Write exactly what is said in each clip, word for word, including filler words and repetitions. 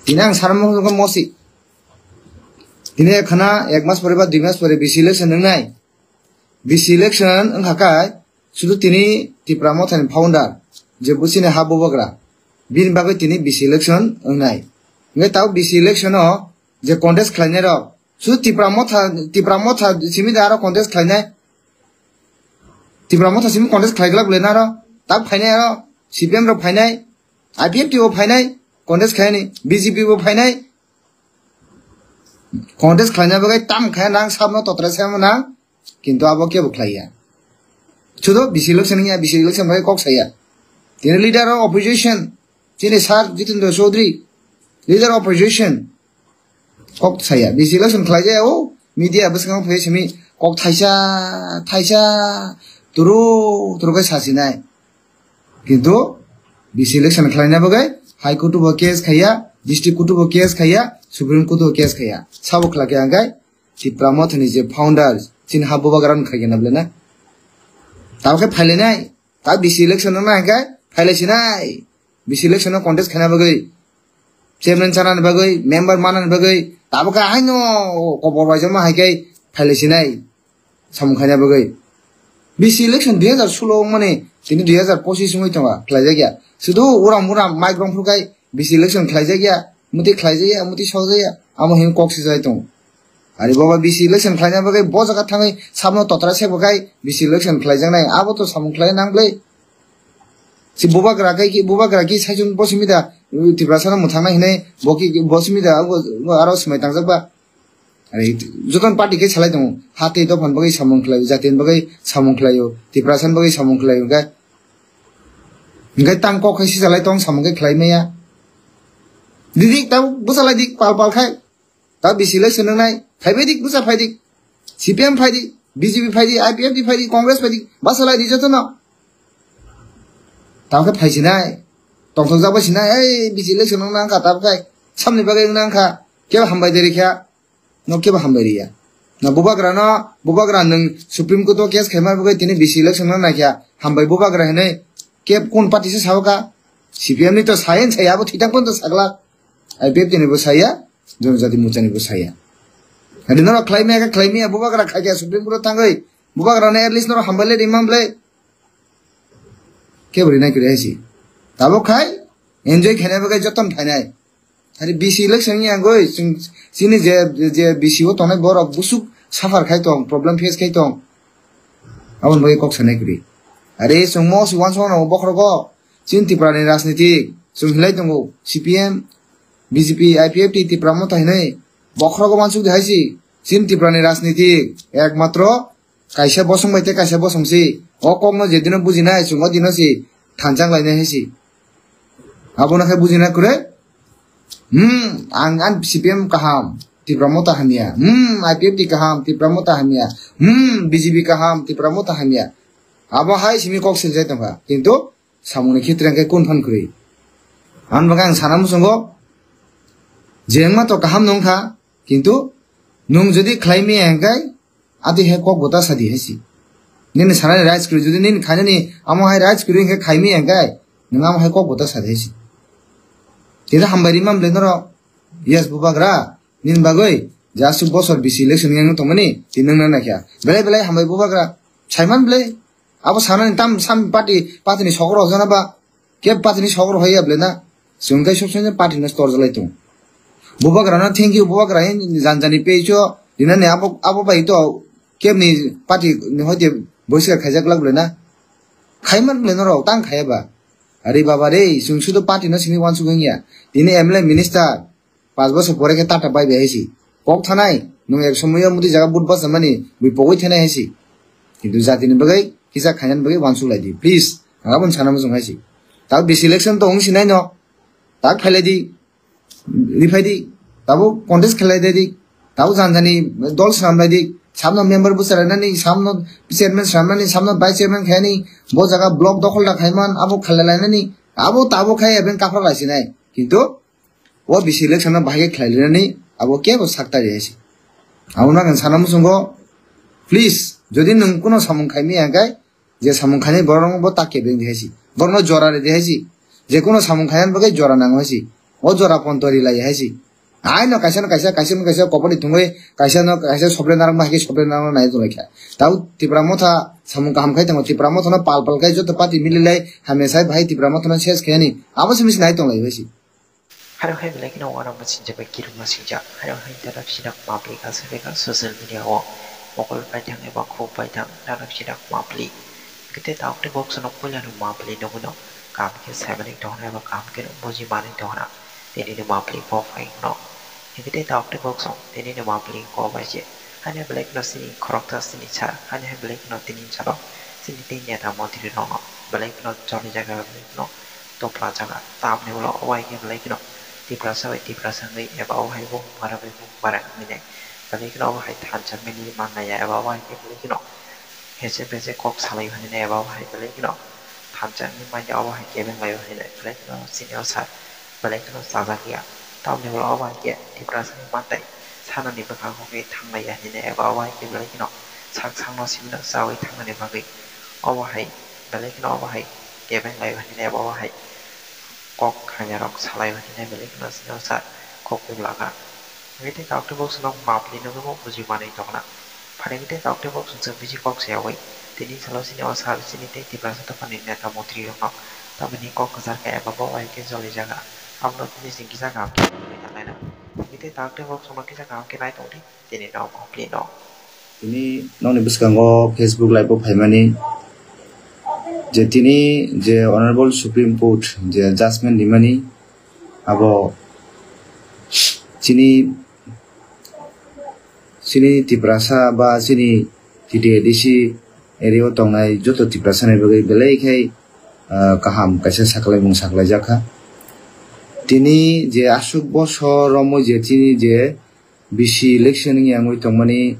Tini ang sarmo mosi. Tini khana ek mas pore ba dui mas pore B C election wngnai. B C election wngkha kai, sudu tini Tipra Motha ni founder, je busi ni ha bubagra, bini bagwi tini B C election wngnai. Hingke tao B C election o je contest khlainai rok, sudu Tipra Motha, Tipra Motha simi da aro contest khlainai. Tipra Motha simi contest khlai glak le naro, tak phainai aro, C P M rok phainai, I P F T bo phainai, contest khaini, B J P bo phainai, contest khlaina bagwi tam khe nang sabno totra se nang, kintu abo kebo khlaiya. Sudo B C election ya, B C election bagwi kok saya. Tini leader of opposition, chini sir Jitendra Chaudhary, leader of opposition, kok saya. B C election khlai jaya o, media bwskango phai simi kok thaisa, thaisa, turu, turu khe sasinai. Kintu B C election khlaina bagwi High Court bo case khaiya, District Court bo case khaiya, Supreme Court bo case khaiya. Sabo khlai khe angkai Tipra Motha ni je founder, chini ha bubagra no khaikhe na bwlai na. Tamo khe phailainai, ta B C election no na hingkai phailaisinai. B C election no contest khaina bagwi, chairman chanani bagwi, member manani bagwi, tamo khe haino kobor bai jama hai khe phailaisinai. Samung khaina bagwi. B C election dui hazar solo wngmani tini dui hazar pochis wngwi tongo, khlaijakya. Sudu uram uram mic rong phuru kai B C election khlaijakya, muti khlaijakya, muti sokjakya, amo hin kok sijai tongo. Ari boba B C election khlaina bagwi bo jaga thangwi sabno totra se bo kai B C election khlaijaknai, abo to samung khlai nang bwlai. Si bubagra kai ki, bubagra ki saichung bo simi da, Tiprasa no mwthangna hinai, bo ki, bo simi da, abo, abo aro swmai tangjak ba. Ari joton party khe salai tongo, hati dophani bagwi samung khlaio, jatini bagwi samung khlaio, Tiprasani bagwi samung khlaio, hingkhe, hingkhe tang kok khai sijalai tong samung khe khlai maya. Didik ta bwsalai dik pal pal khai, ta B C election wngnai, phaibai dik bwsa phai dik, C P M phai dik, B J P phai dik, I P F T phai dik, Congress phai dik, bwsalai di jotono. Tamo khe phaisinai, tongthokjak bai sinai, ei B C election wngna wngkha, tamo khai samni bagwi wngna wngkha, kebo hambai de rikha, no kebo hambai riya. Na bubagra no, bubagra nwng Supreme Court o case khaima bagwi tini B C election no naikha, hambai bubagra hinwi kebo kun party se sao kha, C P M ni to sayen sai abo thitang pon to saglak, I P F T ni bo saya, Jonojati Morcha ni bo saya. Adi norok khlai maya khe khlai maya, bubagra khai kha Supreme Court o thangwi, bubagra no at least norok hambai le rimam ble. Kebo rinai kwrwi hai si. Tabuk khai enjoy khainai bagwi jotono phainai. Hari B C election ni agoi chwng chini je, je B C o tongnai borok busuk suffer khai tong, problem face khai tong. Aboni bagwi kok sanai kwrwi. Are chwng mo si uansukmano bokhorogo chini Tripura ni rajniti chwng hinlai tongo C P M, B J P, I P F T, Tipra Motha hinwi bokhorogo uansuk di hai si. Chini Tripura ni rajniti ekmatro kaisa bosong bai tei kaisa bosong si. O kok no je dino bujinai chwng o dino si thanchang lainai hai si. Abono khe bujina kwrwi. Hmm, ang, ang C P M kaham, Tipra Motha hamya. Hmm, I P F T kaham, Tipra Motha hamya. Hmm, B J P kaham, Tipra Motha hamya. Abo hai simi kok siljai tongkha. Kintu samungni khitre hwnkhe kun phan kwrwi. Ang bagwi ang sana muchungo, je wngma to kaham no wngkha, kintu nwng jodi khlai maya hwnkhe, ati he kok bo ta sadi hai si. Nini sanani rights kwrwi, jodi nini khainani amo hai rights kwrwi hwnkhe khai maya hwnkhe, nwng amo hai kok bo ta sadi hai si. Tini hambai rima bwle norok, yes bubagra, nini bagwi, je aswk bosor B C election yang tongmani, tini nwng nang naikha. Belai belai hambai bubagra, saiman bwle, abo sanani tam sam party, party ni sokro jana ba, Kebo party ni sogor hoya bwle na? Chwng khe sob somoi party no storjalai tongo. Bubagra no thank you, bubagra hin jani jani page o rinani abo, abo bai to kebo ni party ni hoite boiskar khaijak lak bwle na? Khaiman bwle norok tang khaiya ba? Are baba re, chwng sudo party no simi uansuk wngya. Tini M L A minister, Panch bosor pore khe tata bai bai hai si. Kok thanai, nwng ek somoio muti jaga vote bachamani, bui pogwi thanai hai si. Kintu jatini bagwi, kisa khainani bagwi uansuk lai di. Please, ang aboni sana muchung hai si. Tabuk B C election to wng sinai no. Tak phailai di, riphai di. Tabuk contest khlai di. Tabuk jani jani dol swnam lai di. Samno member bwsa lainani, samno chairman swnamnani, samno vice chairman khainani, bo jaga block dokhol da khaiman, abo khlai lainani, abo tabuk khai even kaphra lai sinai. Kintu, O B C election no bahai khe khlai linani abo kebo sak tari hai se. Abo no ang sana muchungo, please, jodi nwng kuno samung khai maya hwnkhe, je samung khainai borok no bo tak kebeng di hai se. Borok no jora rw di hai se. Je kuno samung khainani bagwi jora nango hai se. O jora ponto ri lai hai si. Ai no kaisa no kaisa, kaisa no kaisa kopor ni thungwi, kaisa no kaisa sobre narang ma hai khe sobre narang nai tong lai kha. Tau Tipra Motha samung kaham khai tongo, Tipra Motha no pal pal khai joto party mili lai hamya sai bahai Tipra Motha no ses khe ani. Abo se misi nai tong lai bai si. Haro hai belai kheno uanama sinjak bai kirima sinjak. Haro hai jara sinjak mapli kasa beka social media o mokol paithang eba khuk paithang jara sinjak mapli. Kete tauk te box no puila no mapli no bono kam khe saimanwi tongna eba kam khe no buji manwi tongna. Tini no mapli bo phai no. Kete tauk te box no tini no mapli ko bai je. Hani belai kheno sini khoroksa sini sa. Hani hai belai kheno tini salo sini tei neta montri rok no belai kheno choli jaga belai kheno topla jaga. Tamni ulo o hai khe belai kheno Tiprasa bai Tiprasa wngwi eba o hai buphang bara bai buphang bara wngwi nai. Belai kheno o hai thansa mili mannaya eba o hai khe belai kheno hese bese kok salai hwnwi nai eba o hai belai kheno thansa wngwi manya o hai kebeng lai hwnwi nai. Belai kheno sini o sa belai kheno chajak ya. Tamni ulo o hai khe Tiprasa ni mantai sanani bwkha kok khe thanglai ya hwnwi nai eba o hai khe belai kheno sak sakno simi no chawi thangnani bagwi o hai belai kheno o hai kebeng lai hwnwi nai eba o hai kok hamya rok salai hwnwi nai belai kheno sini o sa kok kok laka. Hwnkhe tei tauk tei box no mapli no bo buji manwi tongna. Phaidi tei tauk tei box no chwng bisi kok sayawi tini salo sini o sal sini tei Tiprasa dophani neta montri rok no tamoni kok kwchar khe eba bo hai khe choli jaga. Abono tini chwng kisa kaham khe nai tongna. Hwnkhe tei tauk tei box no kisa kaham khe nai tongdi tini no mapli no. Tini nokni bwskango Facebook live o phaimani je tini je Honorable Supreme Court je judgment rimani abo chini, chini Tiprasa ba chini T T A D C area o tongnai joto Tiprasa ni bagwi belai khai, ah, kaham kaisa saklaimung saklaijakha. Tini je aswk bosor romwi je chini je B C election wngya wngwi tongmani,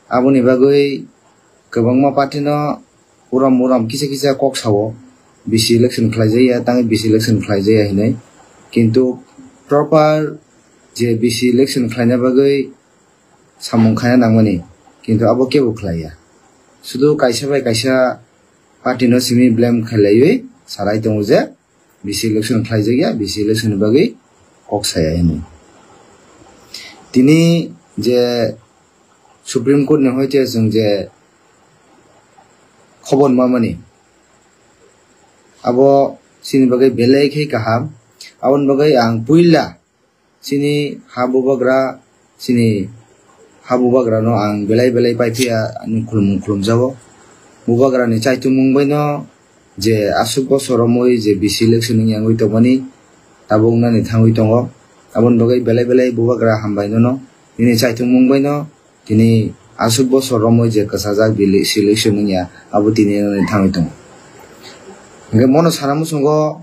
aboni bagwi kwbangma party no urom urom kisa kisa kok sao, B C election khlaijakya, tangwi B C election khlaijakya hinwi. Kintu proper je B C election khlaina bagwi samung khaina nangmani, kintu abo kebo khlaiya. Sudu kaisa bai kaisa party no simi blame khailaiwi salai tongo je, B C election khlaijakya, B C election ni bagwi kok saya hini. Tini je Supreme Court ni hoite chwng je khobor mamani, abo chini bagwi belai khe kaham. Aboni bagwi ang puila chini ha bubagra, chini ha bubagra no ang belai belai paiphiya, ani khulumung khulumjago. Bubagra ni chaitumung bai no je aswk bosor romwi je B C election wngya wngwi tongmani, tabuk wngnani thangwi tongo. Aboni bagwi belai belai bubagra hambai nono, nini chaitumung bai no tini aswk bosor romwi je kwchajak B C election wngya, abo tini wngnani thangwi tongo. Hwnkhe mono sana muchungo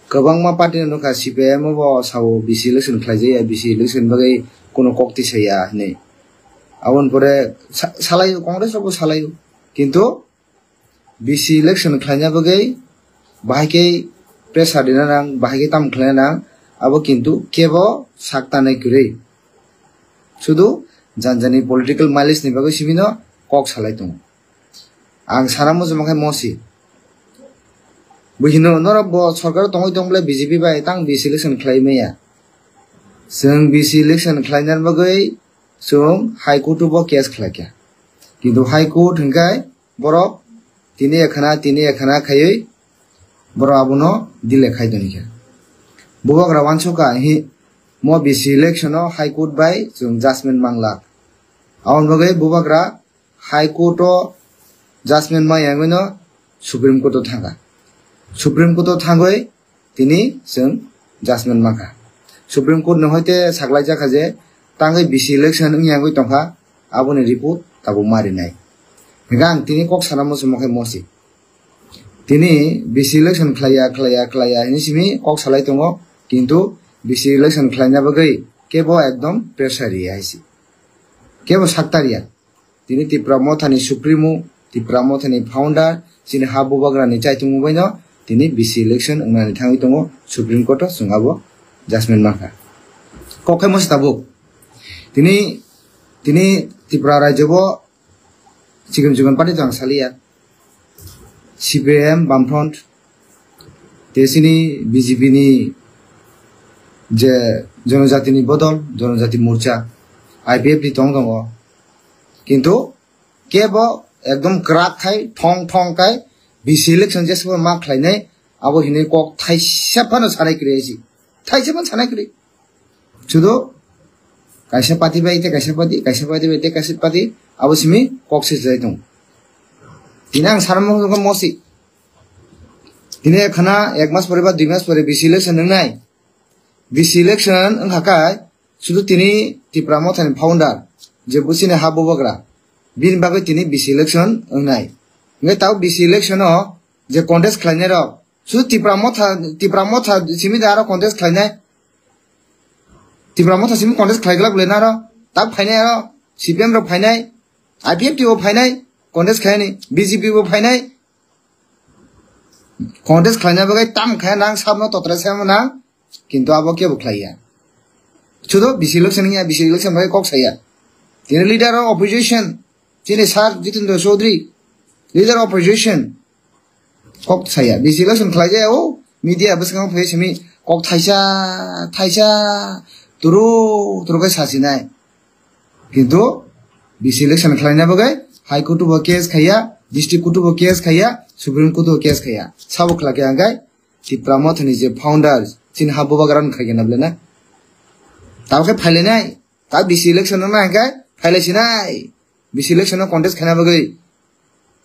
kwbangma party no nukha, C P I M bo sao B C election khlaijakya, B C election bagwi kuno kok tisaya hinwi. Aboni pore sa-, salaio, Congress rokbo salaio. Kintu B C election khlaina bagwi bahai khe pressure rina nang, bahai khe tamo khlaina nang, abo kintu kebo sak tanai kwrwi. Sudu janjani political mileage ni bagwi simi no kok salai tongo. Ang sana muchungma khe mosi. Bo hino norok bo sorkar tongwi tong bole B J P bai tang B C election khlai maya. Chwng B C election khlaina bagwi chwng High Court o bo case khlaikha. Kintu High Court hwnkhe borok tini ekhana, tini ekhana khaiwi borok abono delay khai tongkha. Bubagra wansukha hi mo B C election o High Court bai chwng judgment manglak. Aboni bagwi bubagra High Court o judgment maya wngwi no Supreme Court o thangkha. Supreme Court o thangwi tini chwng judgment mankha. Supreme Court ni hoite saklaijakha je tangwi B C election wngya wngwi tongkha, aboni report tabuk ma rinai. Hwnkhe ang tini kok sana muchungma khe mosi. Tini B C election khlaiya, khlaiya, khlaiya hinwi simi kok salai tongo, kintu B C election khlaina bagwi kebo ekdom pressure riya hai se. Kebo sakta riya. Tini Tipra Mothani Supremo, Tipra Mothani founder, chini ha bubagrani chaitumung baino tini B C election wngnani thangwi tongo Supreme Court o, chwng abo judgment mankha. Kok khe mosi tabuk. Tini, tini Tripura rajyo bo chikon chikon party to ang saliya. C P I M, Bamfront, tei chini B J P ni je Jonojatini Bodol, Jonojati Morcha, I P F T tong tongo. Kintu kebo ekdom kwrak khai, thong thong khai, B C election jesabo ma khlainai, abo hinwi kok thaisa phano sanai kwrwi aisi. Thaisa phano sanai kwrwi. Sudo kaisa party bai tei kaisa party, kaisa party bai tei kaisa party, abo simi kok se jai tong. Tini ang sarmo mosi. Tini khana ek mas pore ba dui mas pore B C election wngnai. B C election wngkha kai, sudu tini Tipra Mothani founder, je buchini ha bubagra, bini bagwi tini B C election wngnai. Hingke tao B C election o je contest khlainai rok, sudu Tipra Motha, Tipra Motha simi da aro contest khlainai. Tipra Motha simi contest khlai glak le naro, tao phainai aro, C P M rok phainai, I P F T o phainai, contest khlainai, B J P bo phainai. Contest khlaina bagwi tam khe nang sabno totra se nang, kintu abo kebo khlaiya. Sudo B C election ya, B C election bagwi kok saya. Tini leader of opposition, chini sir Jitendra Chaudhary, leader of opposition, kok saya. B C election khlai jaya o, media bwskango phai simi kok thaisa, thaisa, turu, turu khe sasinai. Kintu B C election khlaina bagwi High Court bo case khaiya, District Court bo case khaiya, Supreme Court bo case khaiya. Sabo khlai khe angkai Tipra Mothani je founder, chini ha bubagra no khai gana bole na. Tabo khe phailainai, ta B C election no na angkai phailai sinai. B C election no contest khaina bagwi,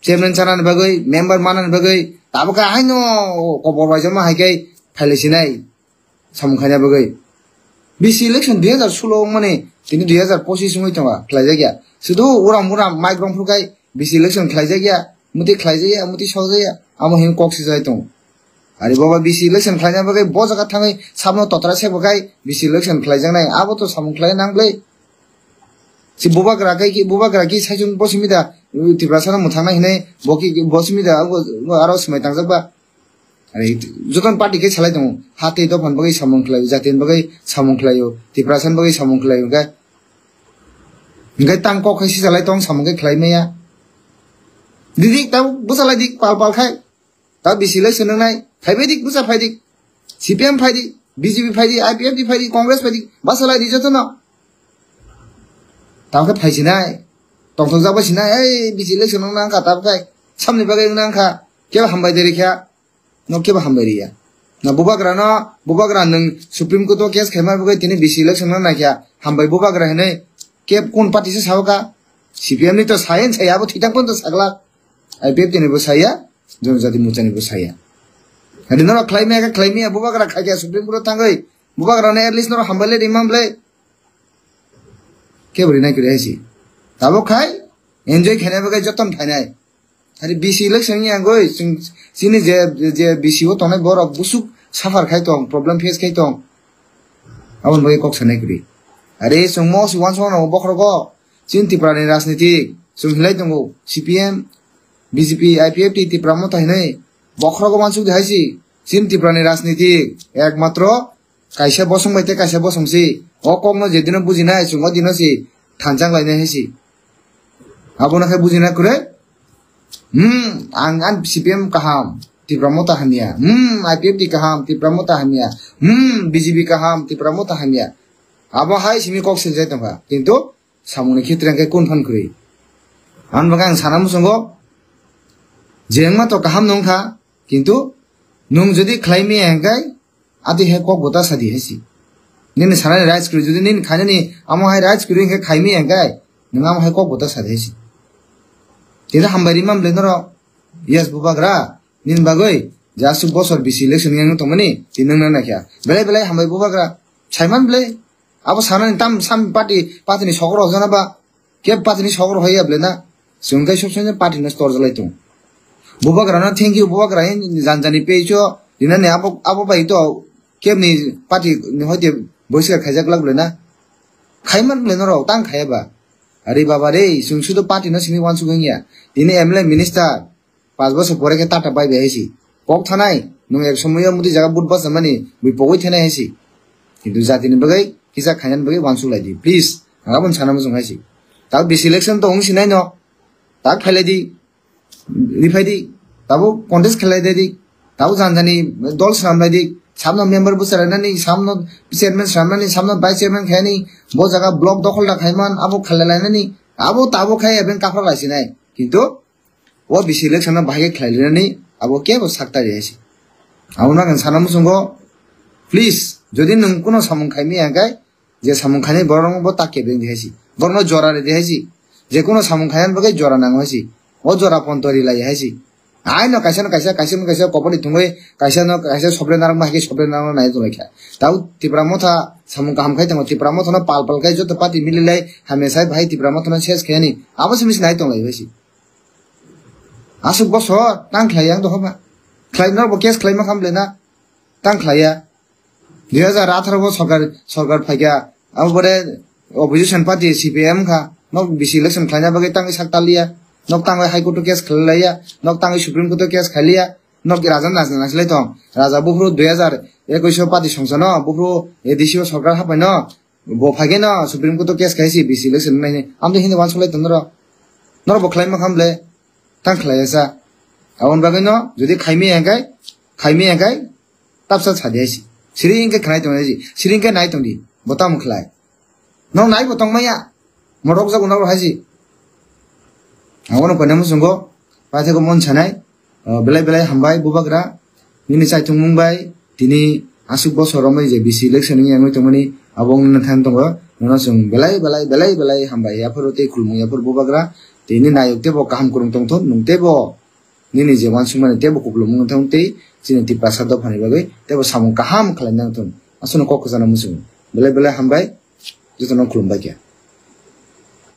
chairman chanani bagwi, member manani bagwi, tabo khe haino kobor bai jama hai khe phailai sinai. Samung khaina bagwi. B C election dui hazar solo wngmani tini dui hazar pochis wngwi tongo, khlaijak ya. Sudu uram uram mic rong phuru kai B C election khlaijak ya, muti khlaijak ya, muti sokjak ya, amo hin kok sijai tongo. Ari boba B C election khlaina bagwi bo jaga thangwi sabno totra sebo kai B C election khlaijaknai, abo to samung khlai nang bwlai. Si bubagra kai ki, bubagra ki saichung bo simi da, Tiprasa no mwthangna hinai, bo ki, bo simi da, bo, bo aro swmai tangjak ba. Ari joton party khe salai tongo. Hati dophani bagwi samung khlaio, jatini bagwi samung khlaio, Tiprasani bagwi samung khlaio, hwnkhe, hwnkhe tang kok khai sijalai tong samung khe khlai maya. Didik tabuk bwsalai dik pal pal khai. Ta B C election wngnai, phaibai dik bwsa phai dik. C P M phai dik, B J P phai dik, I P F T phai dik, Congress phai dik, bwsalai di jotono. Tamo khe phai sinai, tongthok jak bai sinai, ei B C election wngna wngkha tabuk khai. Samni bagwi wngna wngkha, kebo hambai de rikha. No kebo hambai riya. Na bubagra no, bubagra nwng Supreme Court o case khaima bagwi tini B C election no naikha. Hambai bubagra hinwi keb kun party se sao kha? C P M ni to sayen saya, abo thitang pon to sagla. I P F T ni bo saya, Jonojati Morcha ni bo saya. Adi norok khlai maya khe khlai maya, bubagra khai kha Supreme Court o thangwi. Bubagra no at least norok hambai le rimam le. Kebo rinai kwrwi hai si. Tabuk khai enjoy khainai bagwi joton phainai. Hari B C election ni agoi chwng chini je, je B C o tongnai borok busuk suffer khai tong, problem face khai tong. Aboni bagwi kok sanai kwrwi. Are chwng mo si wansukna nango bokhorogo. Chini Tripura ni rajniti chwng hinlai tongo. C P M, B J P, I P F T, Tipra Motha hinwi bokhorogo wansuk di hai si. Chini Tripura ni rajniti ekmatro kaisa bosong bai tei kaisa bosong si. O kok no je dino bujinai chwng o dino si thanchang lainai hai si. Abono khe bujina kwrwi. Hmm, ang, ang C P M kaham, Tipra Motha hamya. Hmm, I P F T kaham, Tipra Motha hamya. Hmm, B J P kaham, Tipra Motha hamya. Abo hai simi kok sinjai tongkha. Kintu samungni khitre hwnkhe kun phan kwrwi. Ang bagwi ang sana muchungo, je wngma to kaham no wngkha, kintu nwng jodi khlai maya hwnkhe, ati hai kok bo ta sadi hai si. Nini sanani rights kwrwi, jodi nini khainani amo hai rights kwrwi hwnkhe khai maya hwnkhe, nwng amo hai kok bo ta sadi hai si. Tini hambai rima bwlai norok, yes bubagra, nini bagwi je aswk bosor B C election yang tongmani, tini nwng nang naikha. Belai belai hambai bubagra, saiman bwlai. Abo sanani tam sam party, party ni sokro jana ba, keb party ni sokro hoya bwlai na. Chwng khe sob somoi party no tor jalai tong. Bubagra no thank you, bubagra hin jan jani page o rinani abo, abo bai to keb ni party ni hoite boiska khaijak lak bwlai na. Khaiman bwlai norok tang khaya ba. Are baba re, chwng sudo party no sini wansuk wngya. Tini M L A minister, Panch bosor pore khe Tata bai bai hai si. Kok thanai, nwng ek somoyo muti jaga but bachamani, bui pogwi thanai hai si. Kintu jatini bagwi, kisa khainani bagwi wansuk lai di, please. Ang aboni sana muchung hai si. Tabo B C election to wng sinai no. Tak phailai di, riphai di. Tabo contest khlai di, tabo janjani dol swnam lai di. samno member bwsalainani, samno chairman swnamnani, samno vice chairman khainani, bo jaga block dokhol da khaiman, abo khalailainani, abo tabo khai eben kaphra laisinai. Kintu o bisi election no bahai khe khlailainani abo kebo sakta riyasi. Abo nang sana muchungo, please, jodi nwng kuno samung khaimi ya khe, je samung khainai borok bo ta kebeng di haisi. Borokno jora ridi haisi. Je kuno samung khainani bagwi jora nango haisi. O jora ponto rilai haisi. Aino kaisa no kaisa, kaisa no kaisa kopor ni thungwi, kaisa no kaisa sobre narwk ma hai khe sobre narwk nai tonglaikha. Tau Tipra Motha samung kaham khai tongo, Tipra Motha no pal pal khai joto party mililai hamya sai bahai Tipra Motha no ses khaiyani. Abo se misi nai tonglai haisi. Aswk bosor tang khlai yang dohor ba. Khlai norok bo case khlai ma kham le na. Tang khlai ya. Dui hazar atharo bo sorkar, sorkar phaikha. Abo pore opposition party C P M kha. Nok bisi election khlaina bagwi tangwi sak taliya. Nok tangwi High Court o case khlai laiya. Nok tangwi Supreme Court o case khlai liya. Nok raja nas nas lai tong. Raja buphuru dui hazar ekush o party songsa no. Buphuru A D C o sorkar hapai no. Bo phaikhe no Supreme Court o case khaisi bisi election nai. Amdo hindi wan sulai tong norok. Norok bo khlai ma kham le. Tang khlai ya sa. Aboni bagwi no jodi khaimi ya khe, khaimi ya khe, tapsa sadi haisi. Siri hingke khnai tong haisi. Siri hingke nai tong di. Bo tamo khlai. Nok nai bo tong maya. Morok jago nok haisi. Abono koina musungo. Paithai ko mon sanai. Ah, belai belai hambai bubagra. Nini chaithung mung bai. Tini aswk bosor romwi je bisi election wngwi tongmani abo wngna thang tongo. Nono chwng belai belai belai belai hambai. Yaphuru tei khulumung yaphuru bubagra. Tini nayok tebo kaham kurung tongthon. Nung tebo nini je wansukmani tebo kupulung wngthung tei chini Tiprasa dophani bagwi tebo samung kaham khlai nangthung. Aswkno kok kwchana muchungo. Belai belai hambai, jotono khulumbai khe.